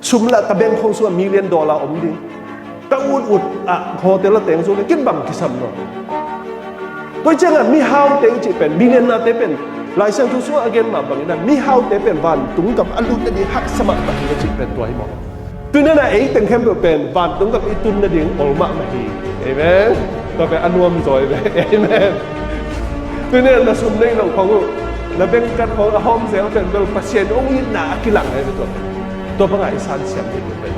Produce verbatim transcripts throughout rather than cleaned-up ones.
Sum lah ka bank khong sungah million dollar om ding. Ka ut ut ah hotel a teng zo le kin bang kisam nawn. Tua ciangah mihaute i cih pen, millionaire te pen, Lai Siangtho sungah a gen mah bangin ah mihaute pen vantung gam a lut nading haksa mahmah hi a cih pen tua hi maw. Tuni-in ah ei teng khempeuh pen vantung gam i tun nading ol mahmah hi. Amen. Tua pen a nuam zaw hi ve. Amen. Tuni-in ah na sum nei loh khong uh, na bank card khong a hawm zel pen bel Pasian hong itna a kilang hi ve tua pen. Tua bangah i sansiam ding pen.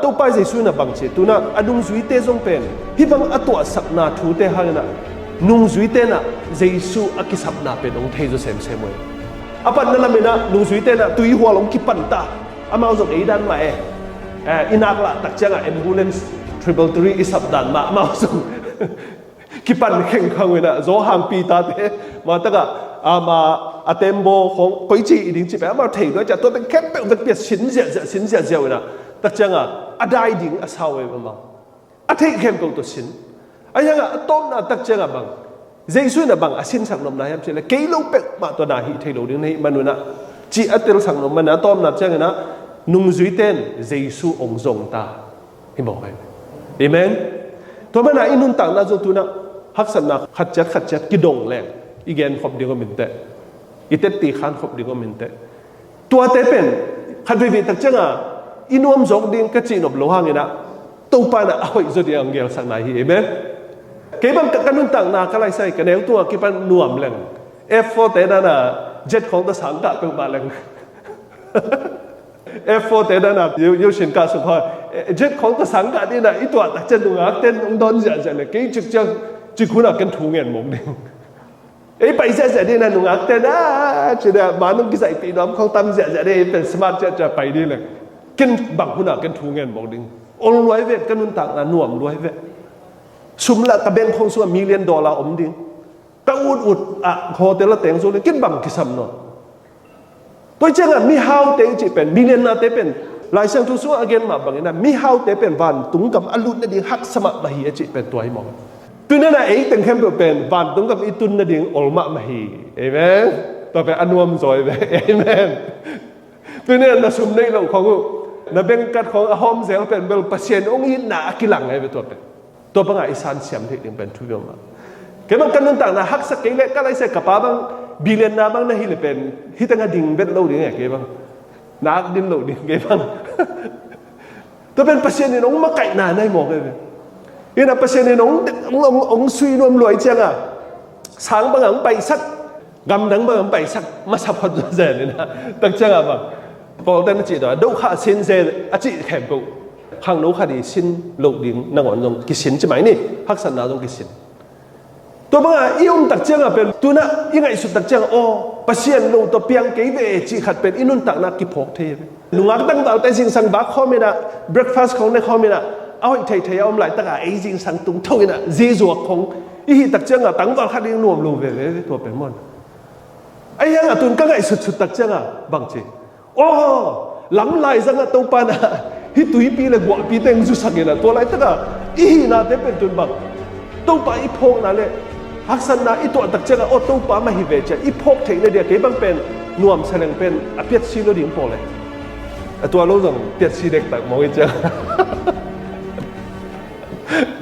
Topa Jesu in ah bang ci, tu-in ah a nungzuite zong pen hih bang a tuahsakna thute hangin ah nungzuite in ah Jesu a kisapna pen hong thei zaw semsem uh hi. A panna lamin ah nungzuite in ah tuihual hong kipanta, amau zong ei dan mah e. Eh, i nak lah tak ciangah ambulance triple three i sap dan mah amau zong kipan khengkhang uh in ah, Johan Peter te mah takah ama a tembaw khong koici i ding cih pen amau thei lua ciah, tua teng khempeuh vekpi ah sin ziahziah, sin ziahziah uh in ah, tak ciangah a dai ding a sa uh hi amau. A theih khempeuh tawh sin. A hiangah a tawpna tak ciangah bang, Jesu in ah bang a sinsak nopna hiam cih leh, kei lo peuhmah tawh na hih thei lo ding na hih man un ah, cih a telsak nop man a tawpna ciangin ah nungzuite in Jesu hong zong ta. Hi mawk hi. Amen. Tua manin ah i nuntakna zong tu-in ah haksatna khat ciat khat ciat kidong leng i gen khop ding om inteh. I tetti khan khop ding om inteh. Tuate pen khat veivei tak ciangah i nuam zawk ding ka cih nop lo hangin ah Topa in ah a hoih zaw ding a hong geelsak nai hi. Amen. Kei bang ka, ka nuntakna ka laisai ka neu tungah kipan nuam leng, F four te dan a jet khong tawh sang kah peuhmah leng. F four te dan a yo, yo sin kah suk hoi. Jet khong tawh sang kah ding in ah i tuah tak ciang nungakte in hong dawn ziahziah leh kei cik ciang cik hun ah ken thu ngen mawk ding. Ei pai ziahziah ding in ah nungakte in ah ci ding a, ma nung kizaihpih nuam khong tam ziahziah ding, ei pen smart ciahciah pai ding leh ken bang hun ah ken thu ngen mawk ding. Ol lua hi ve, ka nuntakna nuam lua hi ve. Sum lah ka bank khong sungah million dollar om ding. Ka ut ut ah hotel a teng zo le kin bang kisam nawn. Tua ciangah mihaute i cih pen, millionaire te pen, Lai Siangtho sungah a gen mah bangin ah mihaute pen vantung gam a lut nading haksa mahmah hi a cih pen tua hi maw. Tuni-in ah ei teng khempeuh pen vantung gam i tun nading ol mahmah hi. Amen. Tua pen a nuam zaw hi ve. Amen. Tuni-in ah na sum nei loh khong uh, na bank card khong a hawm zel pen bel Pasian hong itna a kilang hi ve tua pen. Tua bangah i sansiam theih ding pen thu viau mah. Kei bang ka nuntakna haksa kei leh ka laisai ka pa bang billionaire bang na hi leh pen hih tengah ding vet lo ding e kei bang. Na ak din lo ding kei bang. Tua pen Pasian in hong makaihna na hi mawk e ve. Ina Pasian in hong, hong, hong, hong sui nuam lua i ciangah sang bangah hong paisak, gamdang bangah hong paisak masa phot zaw zen ina. Tak ciangah bang Paul te na cih tua, dokhah sin zen a cih khempeuh khangno khat i sin loh ding nangawn zong kisin ci mai ni, haksatna zong kisin. Tua bangah i om tak ciangah pen, tu-in ah i ngaihsut tak ciangah, aw, Pasian lo tawh piang kei ve cih khat pen i nuntakna kiphawk thei hi ve. Nungak tangvalte zingsang vak khawm in ah, breakfast khawng ne khawm in ah, a hoih theithei a om laitakah ei zingsang tung tho in ah, zi zuak khawng i hih tak ciangah tangval khat ding nuam lo veve ve tua pen maw. Ahi hangah tu-in ka ngaihsutsut tak ciangah bang ci, aw, lam laizangah Topa in ah hih tuipi le guahpi teng zusak in ah, tua laitakah i hihnate pen tu-in bang Topa i phawkna le haksatna i tuah tak ciangah, aw, Topa mah hi ve ci-a i phawk theihna dia kei bang pen nuamsa leng pen a piatsi lo ding pawl e. A tua lo zong piatsi dektak mawk i ciang.